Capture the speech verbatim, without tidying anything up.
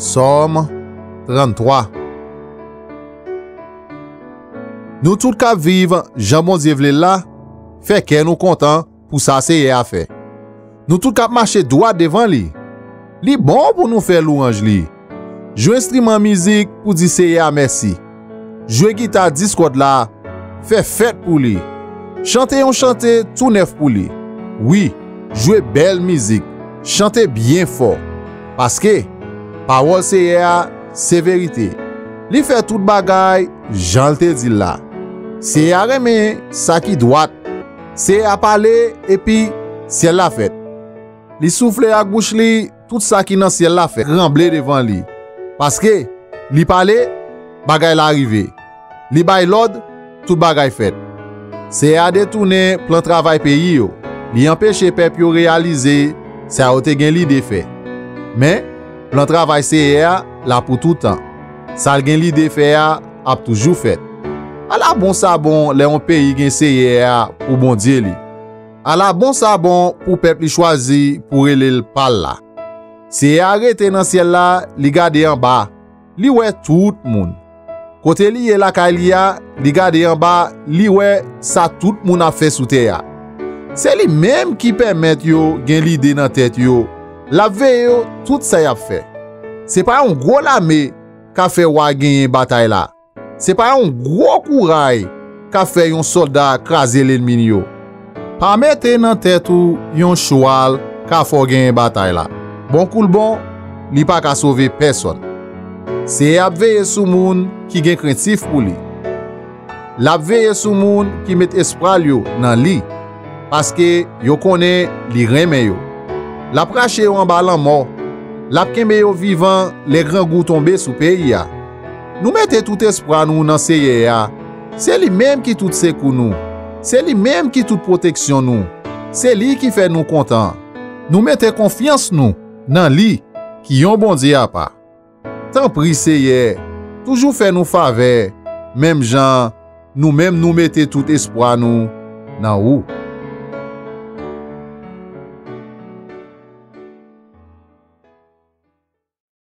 Sòm tranntwa. Nou tout k ap viv jan Bondye vle l la, fè kè nou kontan pou sa Seyè a fè. Nou tout k ap mache dwat devan li. Li bon pou nou fè lwanj li. Jwe enstriman mizik pou di Seyè a mèsi. Jwe gita dis kòd la, fè fèt pou li. Chante yon chante tou nèf pou li. Wi, jwe bèl mizik, chante byen fò. Paske, pawòl Seyè a se verite. Li fè tout bagay jan l te di l la. Seyè a renmen sa ki dwat. Seyè a pale, epi syèl la fèt. Li soufle ak bouch li, tout sa ki nan syèl la fèt tranble devan li. Paske, li pale, bagay la rive. Li bay lòd, tout bagay fèt. Seyè a detounen plan travay peyi yo. Li anpeche pèp yo reyalize sa yo te gen lide fè. Men, plan travay Seyè a la pou toutan. Sa l gen lide fè a ap toujou fèt. Ala bon sa bon lè yon peyi gen Seyè a pou Bondye li. Ala bon sa bon pou pèp li chwazi pou rele l pa l la. Seyè a rete nan syèl la, li gade anba, li wè tout moun. Kote li ye lakay li a, li gade anba, li wè sa tout moun ap fè sou tè a. Se li menm ki pèmèt yo gen lide nan tèt yo, l ap veye yo tout sa y ap fè. Se pa yon gwo lame k ap fè wa genyen batay la. Se pa yon gwo kouray k ap fè yon sòlda kraze lènmi l yo. Pa mete nan tèt ou yon chwal ka fè w genyen batay la. Bon kou l bon, li pa ka sove pèsonn. Seyè ap veye sou moun ki gen krentif pou li. L ap veye sou moun ki met espwa l yo nan li, paske yo konnen li renmen yo. L ap rache yo anba lanmò. L ap kenbe yo vivan lè grangou tonbe sou peyi a. Nou mete tout espwa nou nan Seyè a. Se li menm ki tout sekou nou. Se li menm ki tout pwoteksyon nou. Se li ki fè nou kontan. Nou mete konfyans nou nan li, ki yon Bondye apa. Tanpri, Seyè, toujou fè nou favè, menm jan nou menm nou mete tout espwa nou nan ou.